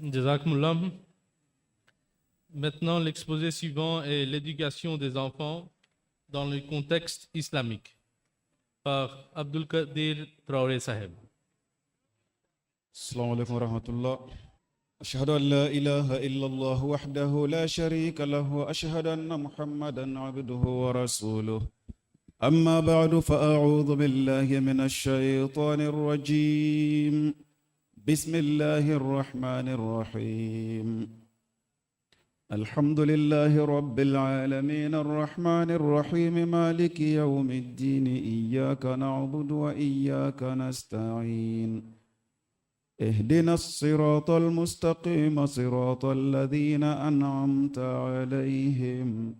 جزاكم الله. Maintenant, l'exposé suivant est l'éducation des enfants dans le contexte islamique par Abdul Kadir Traoré Saheb. السلام عليكم ورحمة الله. أشهد أن لا إله إلا الله وحده لا شريك له وأشهد أن محمدا عبده ورسوله. أما بعد، فأعوذ بالله من الشيطان الرجيم. بسم الله الرحمن الرحيم. الحمد لله رب العالمين، الرحمن الرحيم، مالك يوم الدين، إياك نعبد وإياك نستعين، اهدنا الصراط المستقيم، صراط الذين أنعمت عليهم،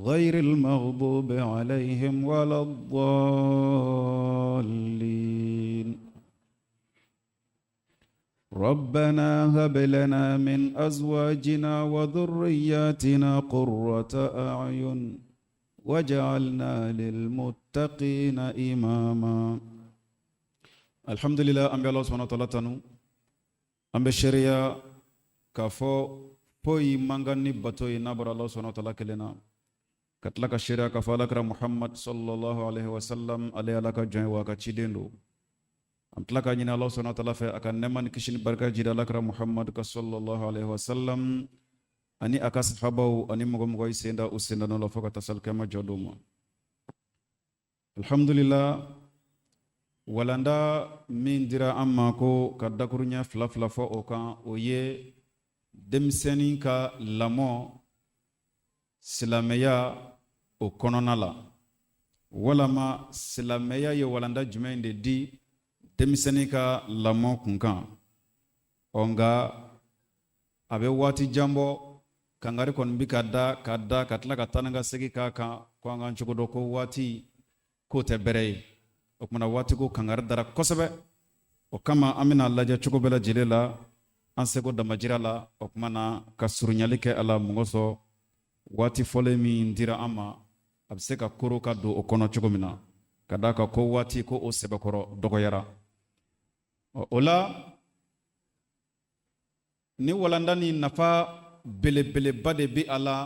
غير المغضوب عليهم ولا الضالين. ربنا هب لنا من أزواجنا وذرياتنا قرة أعين واجعلنا للمتقين إماما. الحمد لله. An bɛ Ala سبحانه وتعالى tanu. An bɛ seereya k'a fɔ foyi man kan ni bato ye n'a bɔra Ala سبحانه وتعالى kelen na, ka tila ka seereya k'a fɔ Alakira Muhammad صلى الله عليه وسلم, ale Ala ka jɔn ye, wa a ka ciden don. An tila ka ɲini Ala سبحانه وتعالى fɛ a ka nɛɛma ni kisi ni barika jira Alakira Muhammad ka صلى الله عليه وسلم, ani a ka sahabaw, ani mɔgɔ mɔgɔ i sen da u sen da nɔ la fo ka taa salikɛma jɔ don ma. Alhamdulillah. Walanda min dira an ma ko ka dakuruɲɛ fila fila fɔ o kan, o ye denmisɛnnin ka lamɔ silamɛya o kɔnɔna la, walama silamɛya ye walanda jumɛn de di denmisɛnnin ka lamɔ kunkan. Ɔ nka a bɛ waati jan bɔ, kangari kɔni bi ka da ka da ka tila ka taa ni ka segin k'a kan ko an k'an cogo dɔn ko waati k'o tɛ bɛrɛ ye. O kumana waati ko kangari dara kosɛbɛ. O kama an bɛna lajɛ cogo bɛɛ lajɛlen la, an seko damajira la, o kuma na ka surunyali kɛ a la mɔgɔ sɔn waati fɔlen min dira an ma, a bɛ se ka koro ka don o kɔnɔ cogo min na, ka d'a kan ko waati ko o sɛbɛkɔrɔ dɔgɔyara. O la, ni walanda ni nafa belebeleba de bɛ a la,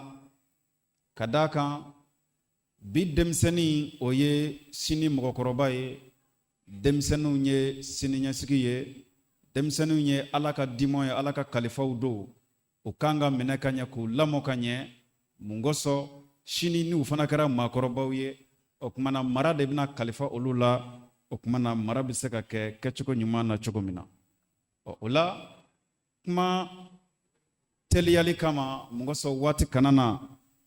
ka d'a kan bi denmisɛnnin, o ye sini mɔgɔkɔrɔba ye. Denmisɛnninw ye siniɲɛsigi ye. Denmisɛnninw ye Ala ka dimɔ ye, Ala ka kalifaw don. U kan ka minɛ ka ɲɛ, k'u lamɔ ka ɲɛ. Mun kosɔn? Sini n'u fana kɛra maakɔrɔbaw ye, o kumana mara de bɛna kalifa olu la. O kumana mara bɛ se ka kɛ kɛcogo ɲuman na cogo min na. Ɔ, o la, kuma teliyali kama, mun kosɔn waati kana na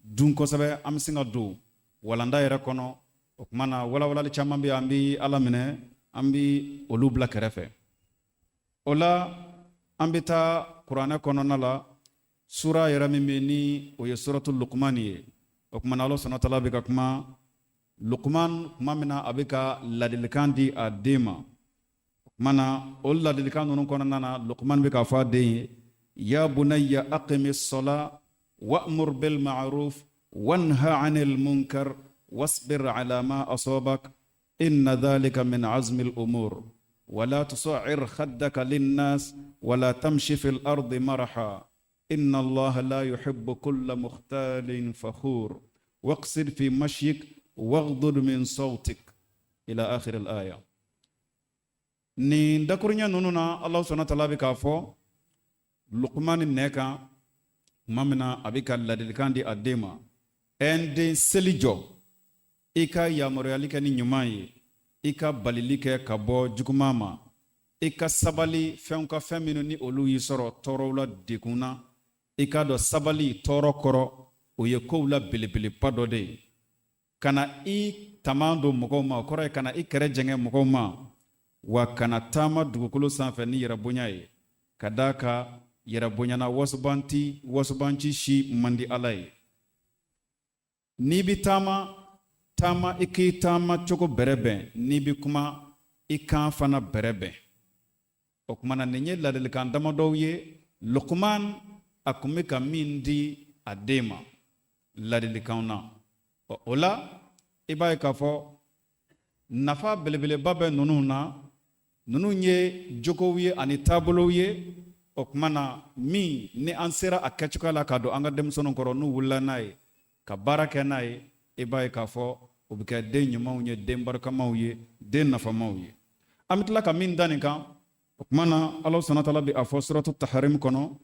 dun kosɛbɛ, an bɛ se ka don walanda yɛrɛ kɔnɔ. O kuma na, walawalali caman bɛ yen, an bɛ Ala minɛ, an bɛ olu bila kɛrɛfɛ. O la, an bɛ taa Kuranɛ kɔnɔna la, sura yɛrɛ min bɛ ni o ye suratu Lukumani ye. O kuma na, Ala سبحانه وتعالى bɛ ka kuma Lukuman tuma min na a bɛ ka ladilikan di a den ma. O kuma na, o ladilikan ninnu kɔnɔna na, Lukuman bɛ k'a fɔ a den ye: يا بني أقم الصلاة وأمر بالمعروف وانه عن المنكر واصبر على ما أصابك، إن ذلك من عزم الأمور، ولا تصعر خدك للناس ولا تمش في الأرض مرحا، إن الله لا يحب كل مختال فخور، واقصد في مشيك واغضض من صوتك، إلى آخر الآية. Nin dakuruɲɛ ninnu na, Ala سبحانه وتعالى bɛ k'a fɔ Lukumani nɛ kan tuma min na a bɛ ka ladilikan di a den ma: ɛ n den, seli jɔ, i ka yamaruyali kɛ ni ɲuman ye, i ka balili kɛ ka bɔ juguman ma, i ka sabali fɛnw ka fɛn minnu ni olu y'i sɔrɔ tɔɔrɔw la, degun na. I k'a dɔn sabali tɔɔrɔ kɔrɔ, o ye kow la belebeleba dɔ de ye. Kana i taman don mɔgɔw ma, o kɔrɔ ye kana i kɛrɛ jɛngɛ mɔgɔw ma, wa kana taama dugukolo sanfɛ ni yɛrɛ bonya ye, ka d'a kan yɛrɛ bonyana wasubanti wasubanci si man di Ala ye. N'i bɛ taama taama, i k'i taama cogo bɛrɛ bɛn. N'i bɛ kuma, i kan fana bɛrɛ bɛn. O kumana nin ye ladilikan damadɔw ye Lukuman a kun bɛ ka min di a den ma ladilikanw na. Ɔ, o la, i b'a ye k'a fɔ nafa belebeleba bɛ ninnu na. Ninnu ye jogow ye ani taabolow ye. O tuma na min ni an sera a kɛcogoya la k'a don an ka denmisɛnninw kɔrɔ, n'u wulila n'a ye ka baara kɛ n'a ye, i b'a ye k'a fɔ u bɛ kɛ den ɲumanw ye, den barikamaw ye, den nafamaw ye. An bɛ tila ka min da nin kan, o tuma na Ala subhanahu wa taala bɛ a fɔ suratu Taharim kɔnɔ,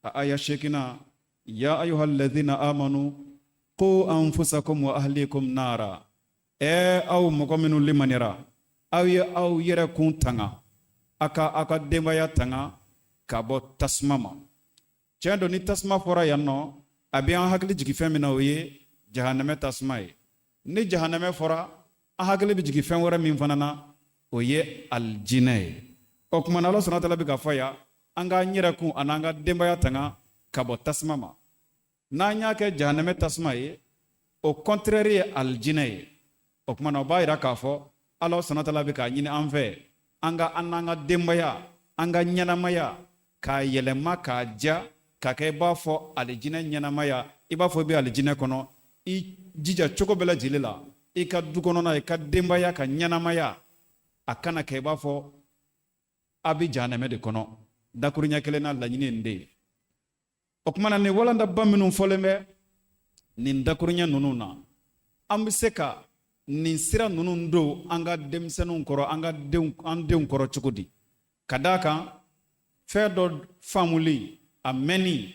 a aya seeginna: ya ayuha alladhina amanu qu anfusakum wa ahlikum nara. Ɛ aw mɔgɔ minnu limaniyara, aw ye aw yɛrɛ kun tanga, a ka aw ka denbaya tanga ka bɔ tasuma ma. Tiɲɛ don, ni tasuma fɔra yan nɔ, a bɛ an hakili jigin fɛn min na, o ye jahanamɛ tasuma ye. Ni jahanamɛ fɔra, an hakili bɛ jigin fɛn wɛrɛ min fana na, o ye alijinɛ ye. O tuma na Ala subhanahu wa taala bɛ k'a fɔ yan, an k'an yɛrɛ kun an'an ka denbaya tanga ka bɔ tasuma ma. N'an y'a kɛ jahanamɛ tasuma ye, o contraire ye alijinɛ ye. O tuma na o b'a yira k'a fɔ Ala subhanahu wa taala bɛ k'a ɲini an fɛ, an ka an n'an ka denbaya, an ka ɲɛnamaya k'a yɛlɛma k'a diya k'a kɛ i b'a fɔ alijinɛ ɲɛnamaya, i b'a fɔ i bɛ alijinɛ kɔnɔ. I jija cogo bɛɛ lajɛlen la, i ka du kɔnɔna, i ka denbaya ka ɲɛnamaya, a kana kɛ i b'a fɔ a bɛ jahanamɛ de kɔnɔ. Dakuruɲɛ kelen na, laɲini ye nin de ye. O tuma na nin walandaba minnu fɔlen bɛ nin dakuruɲɛ ninnu na, an bɛ se ka nin sira ninnu don an ka denmisɛnninw kɔrɔ, an ka denw, an denw kɔrɔ cogo di? Ka d'a kan fɛn dɔ faamuli, a mɛnni,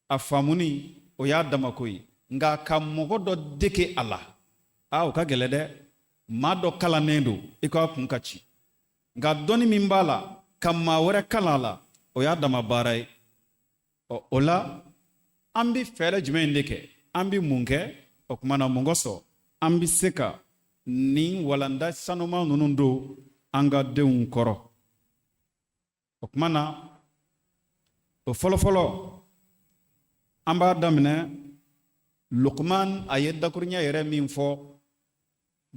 a faamuni, o y'a damako ye, nka ka mɔgɔ dɔ dege a la, aa, o ka gɛlɛn dɛ. Maa dɔ kalannen don i k'a kun ka ci, nka dɔnni min b'a la ka maa wɛrɛ kalan a la, o y'a dama baara ye. Ɔ, o la an bɛ fɛɛrɛ jumɛn de kɛ? An bɛ mun kɛ? O tuma na mun kosɔn an bɛ se ka nin walanda sanuman ninnu don an ka denw kɔrɔ? O tuma na o fɔlɔfɔlɔ, an b'a daminɛ Lukuman, a ye dakuruɲɛ yɛrɛ min fɔ,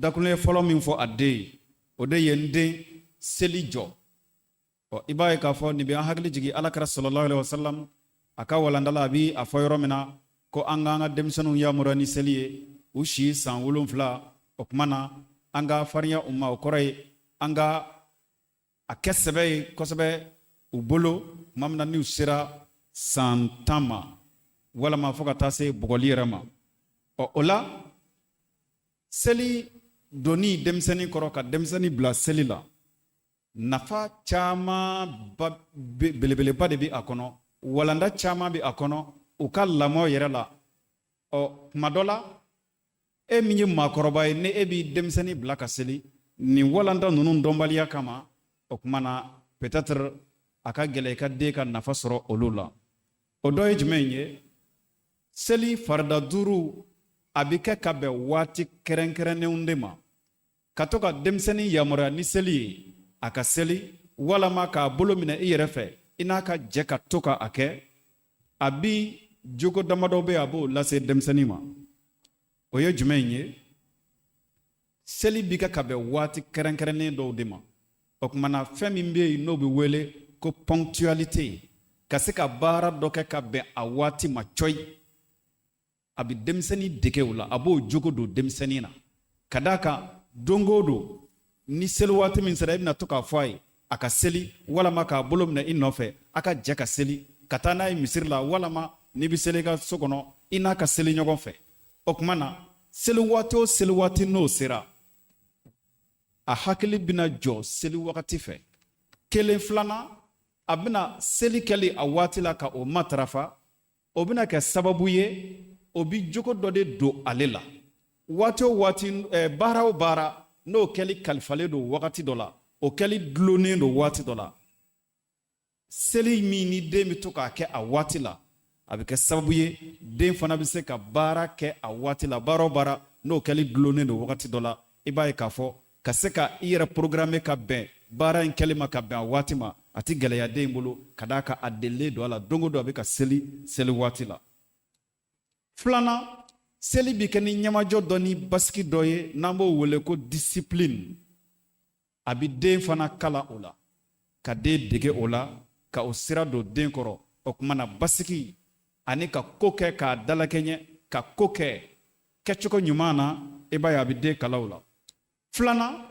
dakuruɲɛ fɔlɔ min fɔ a den ye, o de ye: n den, seli jɔ. Ɔ, i b'a ye k'a fɔ nin bɛ an hakili jigin Ala kira sallallahu alaihi wasallam a ka walanda la, a bɛ a fɔ yɔrɔ min na ko an k'an ka denmisɛnninw yamaruya ni seli ye u si san 7. O tuma na an ka farinya u ma, o kɔrɔ ye an ka a kɛ sɛbɛ ye kosɛbɛ u bolo tuma min na n'u sera san 10 ma, walama fo ka taa se bugɔli yɛrɛ ma. Ɔ, o la seli donni denmisɛnnin kɔrɔ, ka denmisɛnnin bila seli la, nafa caman belebeleba de bɛ a kɔnɔ, walanda caman bɛ a kɔnɔ u ka lamɔ yɛrɛ la. Ɔ, tuma dɔ la, e min ye maakɔrɔba ye, ni e b'i denmisɛnnin bila ka seli, nin walanda ninnu dɔnbaliya kama, o tuma na peut-être a ka gɛlɛ i ka den ka nafa sɔrɔ olu la. O dɔ ye jumɛn ye? Seli farida duuru, a bɛ kɛ ka bɛn waati kɛrɛnkɛrɛnnenw de ma. Ka to ka denmisɛnnin yamaruya ni seli ye, a ka seli, walama k'a bolo minɛ i yɛrɛ fɛ, i n'a ka jɛ ka to ka a kɛ, a bi jogo damadɔ bɛ yen, a b'o lase denmisɛnnin ma. O ye jumɛn ye? Seli bi kɛ ka bɛn waati kɛrɛnkɛrɛnnen dɔw de ma. O tuma na fɛn min bɛ yen n'o bɛ wele ko ponctualité, ka se ka baara dɔ kɛ ka bɛn a waati ma cɔyi, a bɛ denmisɛnnin dege o la, a b'o jogo don denmisɛnnin na. Ka d'a kan don o don, ni seli waati min sera, i bɛna to k'a fɔ a ye a ka seli, walama k'a bolo minɛ i nɔfɛ, a ka jɛ ka seli, ka taa n'a ye misiri la, walama n'i bɛ seli i ka so kɔnɔ, i n'a ka seli ɲɔgɔn fɛ. O tuma na seli waati o seli waati n'o sera, a hakili bɛna jɔ seli wagati fɛ. Kelen, filanan, a bɛna seli kɛli a waati la ka o matarafa, o bɛna kɛ sababu ye, o bɛ jogo dɔ de don ale la. Waati o waati, baara o baara n'o kɛli kalifalen don wagati dɔ la, o kɛli dulonnen don waati dɔ la, seli min ni den bɛ to k'a kɛ a waati la, a bɛ kɛ sababu ye den fana bɛ se ka baara kɛ a waati la. Baara o baara n'o kɛli dulonnen don wagati dɔ la, i b'a ye k'a fɔ ka se ka i yɛrɛ programmer ka bɛn baara in kɛli ma ka bɛn a waati ma, a tɛ gɛlɛya den bolo, ka d'a kan a delilen don a la, don o don a bɛ ka seli seli waati la. Filanan, seli bɛ kɛ ni ɲɛmajɔ dɔ ni basigi dɔ ye, n'an b'o wele ko discipline. A bɛ den fana kalan o la, ka den dege o la, ka o sira don den kɔrɔ. O tuma na basigi ani ka ko kɛ k'a dalakɛɲɛ, ka ko kɛ kɛcogo ɲuman na, i b'a ye a bɛ den kalan o la. Filanan,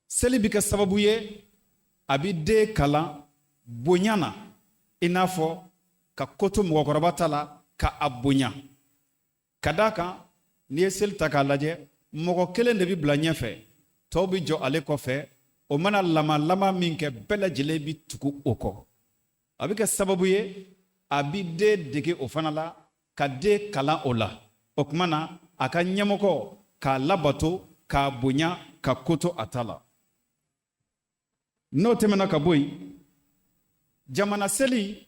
seli bɛ kɛ sababu ye a bɛ den kalan Bonya na, i n'a fɔ ka ko to mɔgɔkɔrɔba ta la ka a bonya. Ka d'a kan, n'i ye seli ta k'a lajɛ, mɔgɔ kelen de bɛ bila ɲɛfɛ, tɔw bɛ jɔ ale kɔfɛ. O mana lamalama min kɛ, bɛɛ lajɛlen bɛ tugu o kɔ. A bɛ kɛ sababu ye, a bɛ den dege o fana la, ka den kalan o la. O tuma na, a ka ɲɛmɔgɔ k'a labato, k'a bonya, ka ko to a ta la. N'o tɛmɛna ka bɔ yen, jamana seli,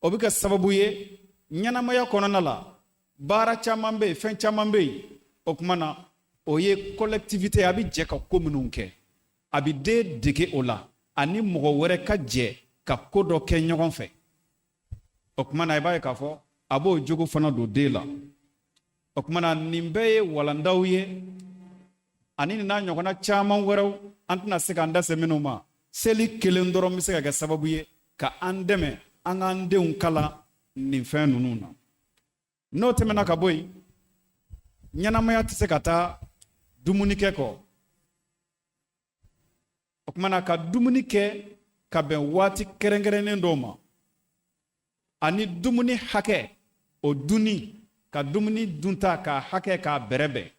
o bɛ kɛ sababu ye ɲɛnamaya kɔnɔna la, baara caman bɛ yen, fɛn caman bɛ yen. O tuma na, o ye collectivité, a bɛ jɛ ka ko minnu kɛ, a bɛ den dege o la, ani mɔgɔ wɛrɛ ka jɛ ka ko dɔ kɛ ɲɔgɔn fɛ. O tuma na, i b'a ye k'a fɔ a b'o jogo fana don den la. O tuma na, nin bɛɛ ye walandaw ye, ani nin n'a ɲɔgɔnna caman wɛrɛw, an tɛna se k'an da se minnu ma. Seli kelen dɔrɔn bɛ se ka kɛ sababu ye ka an dɛmɛ an k'an denw kalan nin fɛn ninnu na. N'o tɛmɛna ka bɔ yen, ɲɛnamaya tɛ se ka taa dumunikɛ kɔ. O tuma na, ka dumuni kɛ ka bɛn waati kɛrɛnkɛrɛnnen dɔw ma, ani dumuni hakɛ o dunni, ka dumuni dunta k'a hakɛ k'a bɛrɛbɛn,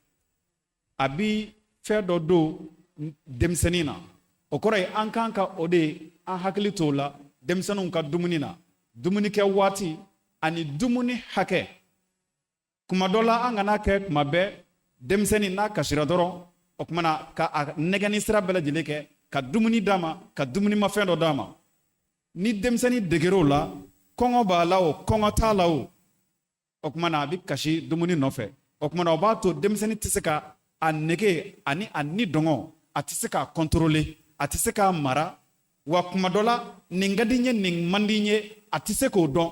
a bi fɛn dɔ don denmisɛnnin na. O kɔrɔ ye, an kan ka o de an hakili t'o la denmisɛnninw ka dumuni na, dumunikɛ waati ani dumuni hakɛ. Kuma dɔ la, an kana kɛ kuma bɛɛ denmisɛnnin n'a kasira dɔrɔn, o tuma na ka a nɛgɛnni sira bɛɛ lajɛlen kɛ ka dumuni d'a ma, ka dumunimafɛn dɔ d'a ma. Ni denmisɛnnin deger'o la, kɔngɔ b'a la o, kɔngɔ t'a la o, o tuma na a bɛ kasi dumuni nɔfɛ. O tuma na, o b'a to denmisɛnnin tɛ se ka a nege ani a ni dɔngɔ, a tɛ se k'a contrôler, a tɛ se k'a mara. Wa kuma dɔ la, nin ka di n ye, nin man di n ye, a tɛ se k'o dɔn.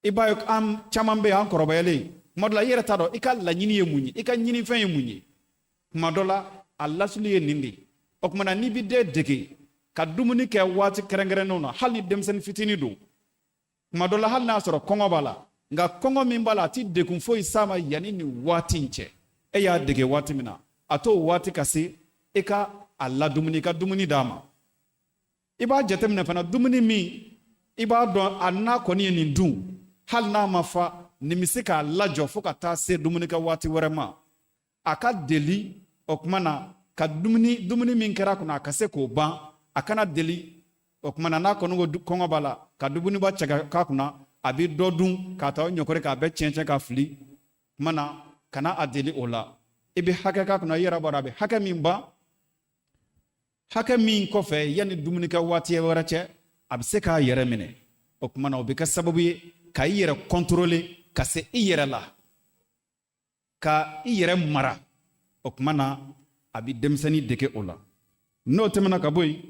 I b'a ye, an caman bɛ yen, an kɔrɔbayalen, kuma dɔ la i yɛrɛ t'a dɔn i ka laɲini ye mun ye, i ka ɲinifɛn ye mun ye. Kuma dɔ la, a lasili ye nin de ye. O tuma na, n'i bɛ den dege ka dumuni kɛ waati kɛrɛnkɛrɛnnenw na, hali ni denmisɛnnin fitinin don, kuma dɔ la, hali n'a sɔrɔ kɔngɔ b'a la, nka kɔngɔ min b'a la, a ti degun foyi s'a ma yanni nin waati in cɛ. E y'a dege waati min na, a t'o waati ka se, i ka a ladumuni, i ka dumuni d'a ma. I b'a jateminɛ fana, dumuni min i b'a dɔn a n'a kɔni ye nin dun, hali n'a ma fa, nin bɛ se k'a lajɔ fo ka taa se dumunikɛ waati wɛrɛ ma. A ka deli, o tuma na, ka dumuni min kɛra a kunna, a ka se k'o ban. A kana deli, o tuma na, n'a kɔni ko kɔngɔ b'a la, ka dumuniba cɛ ka k'a kunna, a bɛ dɔ dun k'a ta o ɲɔkɔrɔ k'a bɛɛ tiɲɛ tiɲɛ k'a fili. Tuma na, kana a deli o la. I bɛ hakɛ k'a kunna, i yɛrɛ b'a dɔn a bɛ hakɛ min ban, hakɛ min kɔfɛ, yanni dumunikɛ waati wɛrɛ cɛ, a bɛ se k'a yɛrɛ minɛ. O tuma na, o bɛ kɛ sababu ye ka i yɛrɛ contrôler, ka se i yɛrɛ la, ka i yɛrɛ mara. O tuma na, a bɛ denmisɛnnin dege o la. N'o tɛmɛna ka bɔ yen,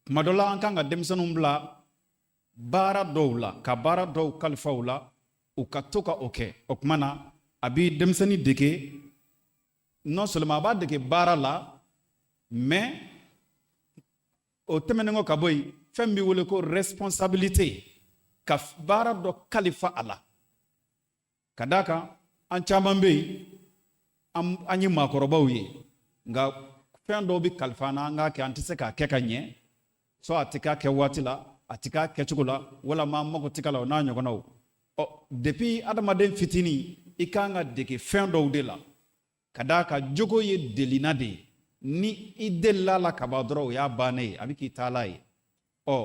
tuma dɔ la, an kan ka denmisɛnninw bila baara dɔw la, ka baara dɔw kalifa u la, u ka to ka o kɛ. O tuma na, a bɛ denmisɛnnin dege, non seulement a b'a dege baara la, mais o tɛmɛnen kɔ ka bɔ yen, fɛn bɛ wele ko responsabilité, ka baara dɔ kalifa a la. Ka d'a kan, an caman bɛ yen, an ye maakɔrɔbaw ye, nka fɛn dɔw bɛ kalifa an na an k'a kɛ, an tɛ se k'a kɛ ka ɲɛ. Soit a tɛ k'a kɛ waati la, a tɛ k'a kɛcogo la, walama an mago tɛ k'a la, o n'a ɲɔgɔnnaw. Ɔ, depuis adamaden fitinin, i kan ka dege fɛn dɔw de la. Ka d'a kan, jogo ye delina de ye. Ni i delila la ka ban dɔrɔn, o y'a bannen ye, a bɛ k'i taala ye. Ɔ,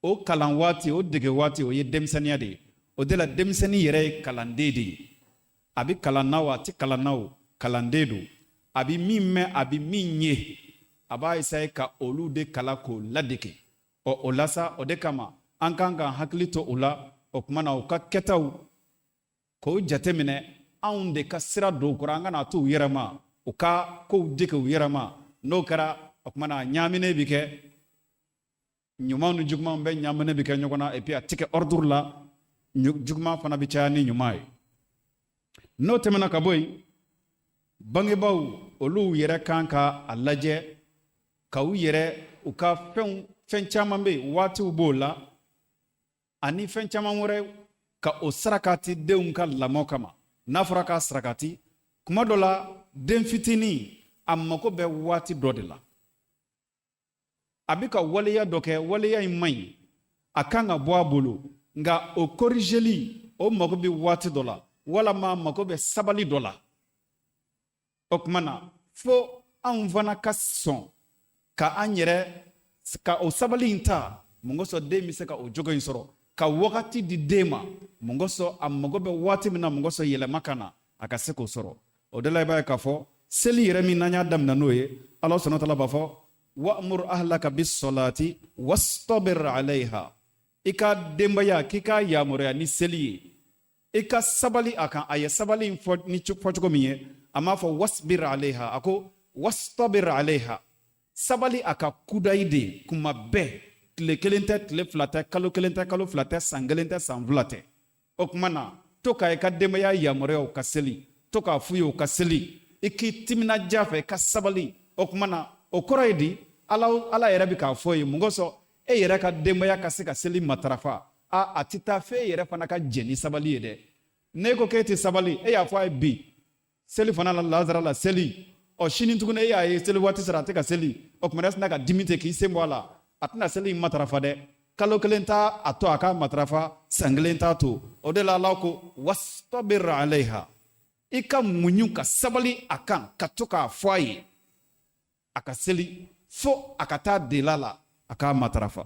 o kalan waati, o dege waati, o ye denmisɛnninya de ye. O de la, denmisɛnnin yɛrɛ ye kalanden de ye. A bɛ kalan na o, a tɛ kalan na o, kalanden don. A bɛ min mɛn, a bɛ min ye, a b'a essayer ka olu de kalan k'o ladege. Ɔ, o la sa, o de kama an kan k'an hakili to o la. O tuma na, u ka kɛtaw k'o jateminɛ, anw de ka sira don u kɔrɔ, an kana to u yɛrɛ ma, u ka kow dege u yɛrɛ ma. N'o kɛra, o tuma na, ɲaaminen bɛ kɛ, ɲuman ni juguman bɛɛ ɲaaminen bɛ kɛ ɲɔgɔn na. Et puis a tɛ kɛ ordre la, juguman fana bɛ caya ni ɲuman ye. N'o tɛmɛna ka bɔ yen, bangebaaw, olu yɛrɛ kan ka a lajɛ ka u yɛrɛ u ka fɛnw, fɛn caman bɛ yen, waatiw b'o la, ani fɛn caman wɛrɛ, ka o sarakati denw ka lamɔ kama. N'a fɔra k'a sarakati, kuma dɔ la, den fitinin a mako bɛ waati dɔ de la. A bɛ ka waleya dɔ kɛ, waleya in man ɲi, a kan ka bɔ a bolo, nka o korizeli o mago bɛ waati dɔ la, walama a mago bɛ sabali dɔ la. O tuma na fo anw fana ka sɔn ka an yɛrɛ ka o sabali in ta. Mun kosɔn den bɛ se ka o jogo in sɔrɔ? Ka wagati di den ma. Mun kosɔn a mago bɛ waati min na, mun kosɔn yɛlɛma ka na, a ka se k'o sɔrɔ. O de la i b'a ye k'a fɔ seli yɛrɛ min n'an y'a daminɛ n'o ye, Ala subhanahu wa ta'ala b'a fɔ: wa'mur ahlaka bis-salati wastabir alayha. I ka denbaya, k'i k'a yamaruya ni seli ye, i ka sabali a kan. A ye sabali in fɔ ni fɔcogo min ye, a m'a fɔ wasbir alayha, a ko wastabir alayha. Sabali a ka kudayi de kuma bɛɛ, tile kelen tɛ, tile fila tɛ, kalo kelen tɛ, kalo fila tɛ, san kelen tɛ, san fila tɛ. O tuma na to ka i ka denbaya yamaruya u ka seli, to k'a f'u ye u ka seli, i k'i timinadiya fɛ, i ka sabali. O tuma na o kɔrɔ ye di? Ala, Ala yɛrɛ bɛ k'a fɔ ye. Mun kosɔn e yɛrɛ ka denbaya ka se ka seli matarafa, a tɛ taa f'e yɛrɛ fana ka jɛn ni sabali ye dɛ. N'e ko k'e tɛ sabali, e y'a fɔ a ye bi seli fana la, lazara la seli, ɔ sini tuguni e y'a ye seli waati sera, a tɛ ka seli, o tuma na e sina ka dimi ten k'i sen bɔ a la, a tɛna seli in matarafa dɛ. Kalo kelen t'a a to a k'a matarafa, san kelen t'a to. O de la Ala ko wastabir alayha, i ka muɲu ka sabali a kan, ka to k'a fɔ a ye a ka seli fo a ka taa dela la a k'a matarafa.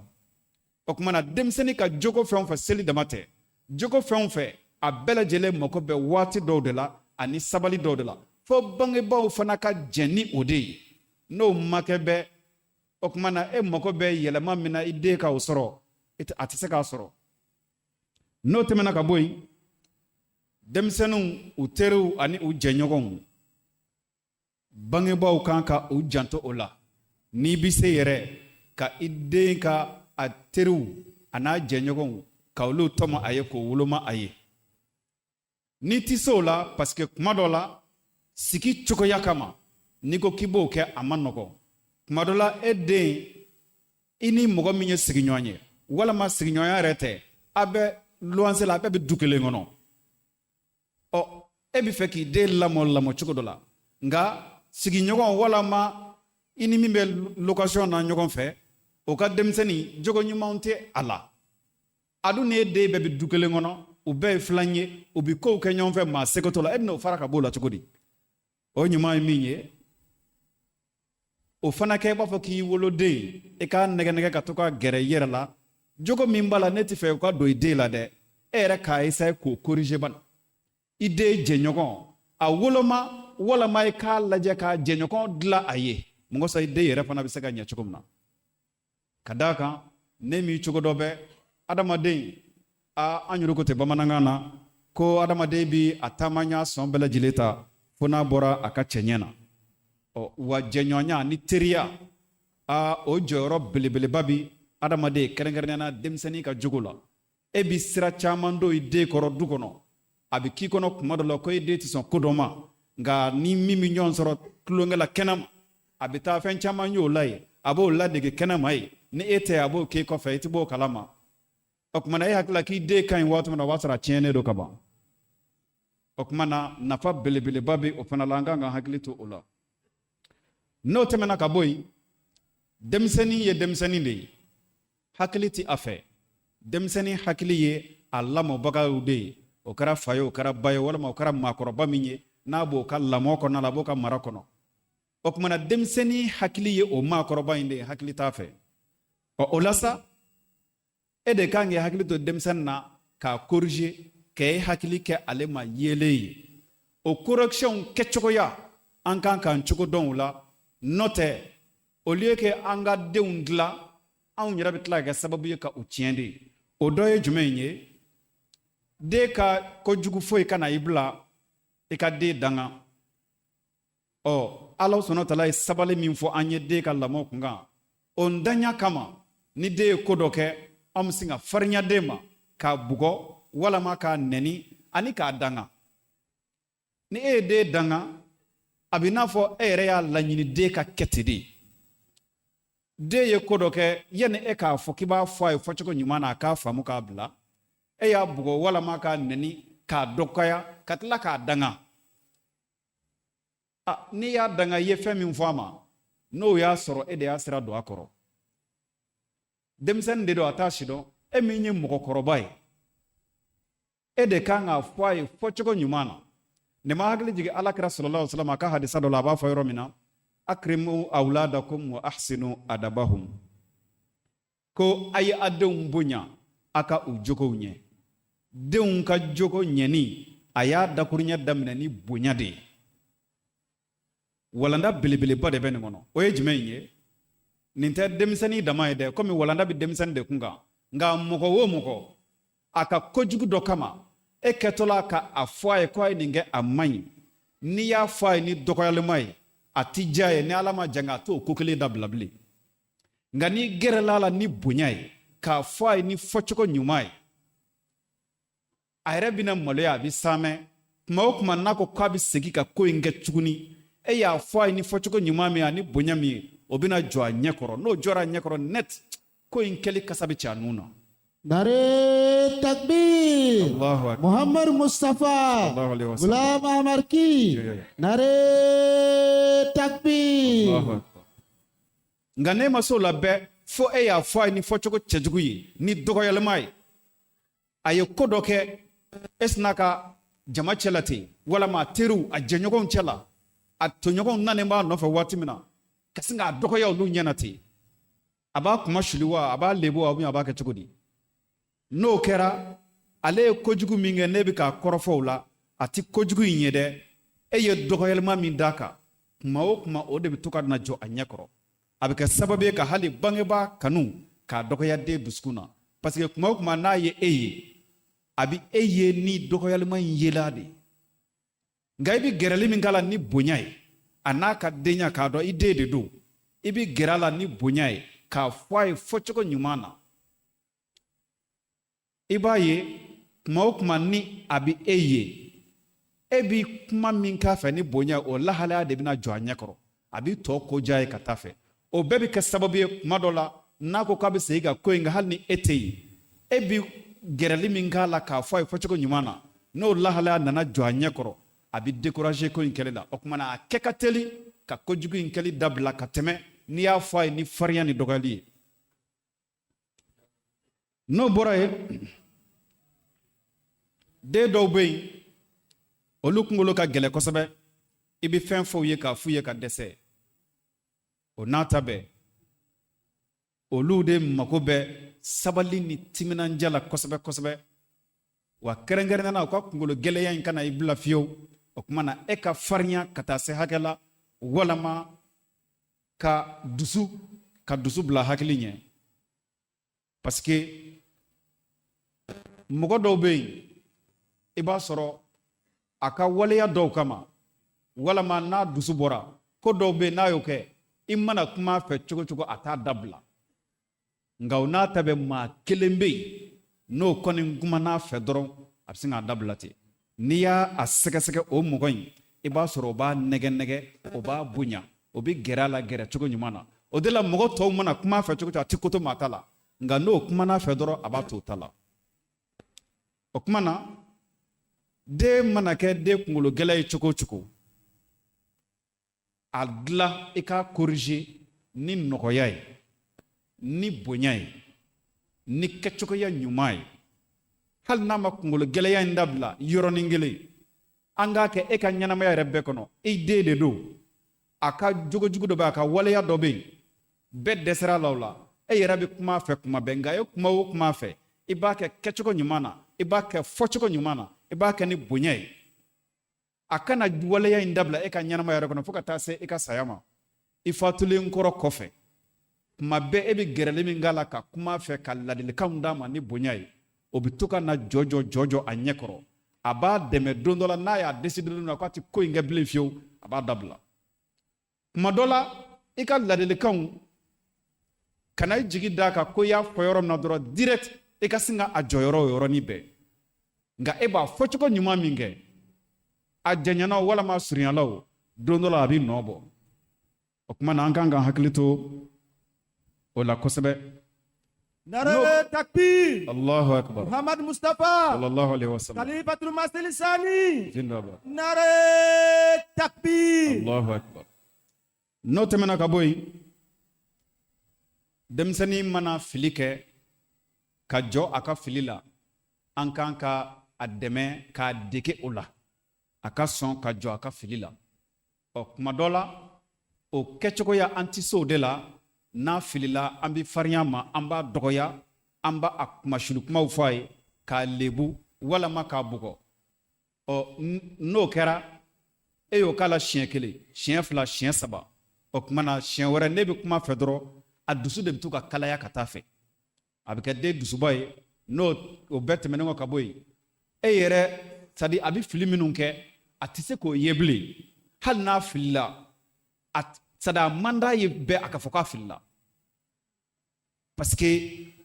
O tuma na denmisɛnnin ka jogo fɛn o fɛn, seli dama tɛ, jogo fɛn o fɛn, a bɛɛ lajɛlen mako bɛ waati dɔw de la ani sabali dɔw de la, fo bangebaaw fana ka jɛn ni o de ye. N'o ma kɛ bɛɛ, o tuma na e mako bɛ yɛlɛma min na i den ka o sɔrɔ, a tɛ se k'a sɔrɔ. N'o tɛmɛna ka bɔ yen, denmisɛnninw, u teriw ani u jɛɲɔgɔnw, bangebaaw kan ka u janto o la. N'i bɛ se yɛrɛ ka i den ka a teriw a n'a jɛɲɔgɔnw ka olu tɔmɔ a ye, k'o woloma a ye. N'i tɛ se o la, parce que kuma dɔ la sigi cogoya kama, n'i ko k'i b'o kɛ, a ma nɔgɔn. Kuma dɔ la e den, i ni mɔgɔ min ye sigiɲɔgɔn ye, walama sigiɲɔgɔnya yɛrɛ tɛ, a bɛ luwanse la, a bɛɛ bɛ du kelen kɔnɔ, ɔ e bɛ fɛ k'i den lamɔ lamɔ cogo dɔ la, nka sigiɲɔgɔn walama i ni min bɛ location na ɲɔgɔn fɛ, o ka denmisɛnnin jogo ɲumanw tɛ a la. A dun n'e den bɛɛ bɛ du kelen kɔnɔ, u bɛɛ ye filan ye, u bɛ kow kɛ ɲɔgɔn fɛ, maa seko t'o la. E bɛna o fara ka b'o la cogo di? O ɲuman ye min ye, o fana kɛ i b'a fɔ k'i woloden, i k'a nɛgɛ nɛgɛ ka to ka gɛrɛ i yɛrɛ la. Jogo min b'a la, ne tɛ fɛ o ka don i den la dɛ, e yɛrɛ k'a essayer k'o corriger bani. I den jɛɲɔgɔn a woloma, walama i k'a lajɛ k'a jɛɲɔgɔn dilan a ye, mun kosɔn i den yɛrɛ fana bɛ se ka ɲɛ cogo min na. Ka d'a kan ne m'i cogo dɔ bɛ adamaden a an yɛrɛ ko tɛ bamanankan na ko adamaden bi a taamanya sɔn bɛɛ lajɛlen ta fo n'a bɔra a ka cɛɲɛ na. Ɔ wa jɛɲɔgɔnya ni teriya, a o jɔyɔrɔ belebeleba bi adamaden, kɛrɛnkɛrɛnnenya la denmisɛnnin ka jogo la. E bi sira caman don i den kɔrɔ du kɔnɔ, a bɛ k'i kɔnɔ kuma dɔ la ko e den tɛ sɔn ko dɔ ma, nka ni min bɛ ɲɔgɔn sɔrɔ tulonkɛ la kɛnɛma, a bɛ taa fɛn caman y'o la yen, a b'o ladege kɛnɛma yen. Ni e tɛ, a b'o k'e kɔfɛ, i tɛ b'o kalama. O tuma na e hakili la k'i den ka ɲi waati min na, o b'a sɔrɔ a tiɲɛnen don ka ban. O tuma na nafa belebeleba bɛ o fana la, an kan ka hakili to o la. N'o tɛmɛna ka bɔ yen, denmisɛnnin ye denmisɛnnin de ye, hakili tɛ a fɛ. Denmisɛnnin hakili ye a lamɔbagaw de ye, o kɛra fa ye, o kɛra ba ye, walima o kɛra maakɔrɔba min ye n'a b'o ka lamɔ kɔnɔna la, a b'o ka mara kɔnɔ. O tuma na denmisɛnnin hakili ye o maakɔrɔba in de ye, hakili t'a fɛ. Ɔ o la sa, e de kan k'i hakili to denmisɛnnin na k'a corriger, k'e hakili kɛ ale ma yeelen ye. O correction kɛcogoya, an kan k'an cogo dɔn o la. N'o tɛ, au lieu que an ka denw dilan, anw yɛrɛ bɛ tila ka kɛ sababu ye ka u tiɲɛ de. O dɔ ye jumɛn ye? Den ka kojugu foyi kana i bila i ka den danga. Ɔ Ala sɔnna tala ye sabali min fɔ an ye den ka lamɔ kun kan, o ntanya kama, ni den ye ko dɔ kɛ, an bɛ sin ka farinya den ma k'a bugɔ walama k'a nɛni ani k'a danga. Ni e ye den danga, a bɛ n'a fɔ e yɛrɛ y'a laɲini den ka kɛ ten de. Den ye ko dɔ kɛ, yanni e k'a fɔ k'i b'a fɔ a ye fɔcogo ɲuman na a k'a faamu k'a bila, e y'a bugɔ walama k'a nɛni k'a dɔgɔya ka tila k'a danga. A n'i y'a danga, i ye fɛn min fɔ a ma, n'o y'a sɔrɔ e de y'a sira don a kɔrɔ. Denmisɛnnin de don, a t'a si dɔn. E min ye mɔgɔkɔrɔba ye, e de kan k'a fɔ a ye fɔcogo ɲuman na. Nin ma hakili jigin Ala kira sallallahu alaihi wasallam a ka hadisa dɔ la, a b'a fɔ yɔrɔ min na: akrimu awladakum wa ahsinu adabahum, ko a ye a denw bonya, a ka u jogow ɲɛ. Denw ka jogo ɲɛni, a y'a dakuruɲɛ daminɛ ni bonya de ye. Walanda belebeleba de bɛ nin kɔnɔ. O ye jumɛn ye? Nin tɛ denmisɛnnin dama ye dɛ, komi walanda bɛ denmisɛnnin de kun kan, nka mɔgɔ o mɔgɔ, a ka kojugu dɔ kama, e kɛtɔla ka a fɔ a ye ko a ye nin kɛ, a man ɲi, n'i y'a fɔ a ye ni dɔgɔyalima ye, a ti diya ye. Ni Ala ma jan, a t'o ko kelen dabila bilen. Nka n'i gɛrɛla a la ni bonya ye, k'a fɔ a ye ni fɔcogo ɲuman ye, a yɛrɛ bɛna maloya, a bɛ saamɛ. Kuma o kuma n'a ko k'a bɛ segin ka ko in kɛ tuguni, e y'a fɔ a ye ni fɔcogo ɲuman min ani bonya min ye, o bɛna jɔ a ɲɛ kɔrɔ. N'o jɔra a ɲɛ kɔrɔ net, ko in kɛli kasa bɛ ci a nun na. Nare takbir. Allahu akbar. Muhammad Mustafa. Sallallahu alaihi wasallam. Ghulam Ahmad ki. Nare takbir. Allahu akbar. Nka n'e ma s'o la bɛɛ, fo e y'a fɔ a ye ni fɔcogo cɛjugu ye, ni dɔgɔyalima ye, a ye ko dɔ kɛ, e sina ka jama cɛ la ten, walama a teriw, a jɛɲɔgɔnw cɛ la, a tɔɲɔgɔnw nanen b'a nɔfɛ waati min na, ka sin k'a dɔgɔya olu ɲɛna ten, a b'a kuma suli wa, a b'a lebu wa, a b'a kɛ cogo di? N'o kɛra, ale ye kojugu min kɛ, ne bɛ k'a kɔrɔfɔ o la, a ti kojugu in ye dɛ. E ye dɔgɔyalima min d'a kan, kuma o kuma o de bɛ to ka na jɔ a ɲɛ kɔrɔ. A bɛ kɛ sababu ye ka hali bangebaa kanu k'a dɔgɔya den dusukun na, parce que kuma o kuma n'a ye e ye, a bɛ e ye ni dɔgɔyalima in yela de. Nka i bɛ gɛrɛli min k'a la ni bonya ye, a n'a ka denya, k'a dɔn i den de don, i bɛ gɛrɛ a la ni bonya ye, k'a fɔ a ye fɔcogo ɲuman na, i b'a ye kuma o kuma ni a bɛ e ye, e bɛ kuma min k'a fɛ ni bonya, o lahalaya de bɛna jɔ a ɲɛ kɔrɔ, a bɛ tɔ ko diya ye ka taa fɛ. O bɛɛ bɛ kɛ sababu ye, kuma dɔ la, n'a ko k'a bɛ segin ka ko in kɛ, hali ni e tɛ yen, e bɛ gɛrɛli min k'a la k'a fɔ a ye fɔcogo ɲuman na, n'o lahalaya nana jɔ a ɲɛ kɔrɔ, a bɛ décourager ko in kɛli la. O tuma na, a kɛ ka teli ka kojugu in kɛli dabila ka tɛmɛ n'i y'a fɔ a ye ni farinya ni dɔgɔyali ye. N'o bɔra yen, den dɔw bɛ yen, olu kunkolo ka gɛlɛn kosɛbɛ. I bɛ fɛn fɔ u ye k'a f'u ye ka dɛsɛ. O n'a ta bɛɛ, olu de mako bɛ sabali ni timinandiya la kosɛbɛ kosɛbɛ. Wa kɛrɛnkɛrɛnnenya la, u ka kunkolo gɛlɛya in kana i bila fiyewu. O tuma na, e ka farinya ka taa se hakɛ la, walama ka dusu bila hakili ɲɛ, parce que mɔgɔ dɔw bɛ yen, i b'a sɔrɔ a ka waleya dɔw kama, walama n'a dusu bɔra, ko dɔw bɛ yen, n'a y'o kɛ, i mana kuma a fɛ cogo cogo, a t'a dabila. Nka o n'a ta bɛ, maa kelen bɛ yen, n'o kɔni kumana a fɛ dɔrɔn, a bɛ sin k'a dabila ten. N'i y'a a sɛgɛsɛgɛ, o mɔgɔ in, i b'a sɔrɔ o b'a nɛgɛ nɛgɛ, o b'a bonya, o bɛ gɛrɛ a la gɛrɛ cogo ɲuman na. O de la, mɔgɔ tɔw mana kuma a fɛ cogo cogo, a ti koto maa ta la. Nka n'o kumana a fɛ dɔrɔn, a b'a to o ta la. O kuma na, den mana kɛ den kunkolo gɛlɛn ye cogo o cogo, a dilan, i k'a corriger ni nɔgɔya ye, ni bonya ye, ni kɛcogoya ɲuman ye. Hali n'a ma kunkolo gɛlɛya in dabila yɔrɔnin kelen, an k'a kɛ e ka ɲɛnamaya yɛrɛ bɛɛ kɔnɔ, i den de don, a ka jogojugu dɔ bɛ yen, a ka waleya dɔ bɛ yen, bɛɛ dɛsɛra la o la, e yɛrɛ bɛ kuma a fɛ kuma bɛɛ. Nka e kuma o kuma a fɛ, i b'a kɛ kɛcogo ɲuman na, i b'a kɛ fɔcogo ɲuman na, i b'a kɛ ni bonya ye, a kana waleya in dabila e ka ɲɛnamaya yɛrɛ kɔnɔ fo ka taa se i ka saya ma. I fatulen kɔrɔ kɔfɛ, kuma bɛɛ e bɛ gɛrɛli min k'a la ka kuma a fɛ, ka ladilikanw d'a ma ni bonya ye, o bɛ to ka na jɔjɔ jɔjɔ a ɲɛ kɔrɔ. A b'a dɛmɛ don dɔ la, n'a y'a décidé don na k'a tɛ ko in kɛ bilen fiyewu, a b'a dabila. Kuma dɔ la, i ka ladilikanw kana i jigi d'a kan ko i y'a fɔ yɔrɔ min na dɔrɔn, direct i ka sin ka a jɔyɔrɔ o yɔrɔnin bɛɛ. Nka e b'a fɔcogo ɲuman min kɛ, a janyana o walama a surunyala o, don dɔ la a bɛ nɔ bɔ. O tuma na, an kan ka hakili to o la kosɛbɛ. Nare takbir. Allahu akbar. Muhammad Mustafa. Sallallahu alaihi wasallam. Khalifatul Masih Sani. Zindabad. Nare takbir. Allahu akbar. N'o tɛmɛna ka bɔ yen, Denmisɛnnin mana fili kɛ ka jɔ a ka fili la, an kan ka a dɛmɛ k'a dege o la, a ka sɔn ka jɔ a ka fili la. Ɔ, kuma dɔ la, o kɛcogoya an tɛ se o de la. N'a filila, an bɛ farinya ma, an b'a dɔgɔya, an b'a a kumasuli kumaw fɔ a ye k'a lebu walama k'a bugɔ. Ɔ, n'o kɛra, e y'o k'a la siɲɛ kelen, siɲɛ fila, siɲɛ saba, o tuma na siɲɛ wɛrɛ ne bɛ kuma fɛ dɔrɔn, a dusu de bɛ to ka kalaya ka taa fɛ, a bɛ kɛ den dusuba ye. N'o o bɛɛ tɛmɛnen kɔ ka bɔ yen, e yɛrɛ, c'est-à-dire a bɛ fili minnu kɛ, a tɛ se k'o ye bilen. Hali n'a filila, a, c'est-à-dire a man d'a ye bɛɛ a ka fɔ k'a filila, parce que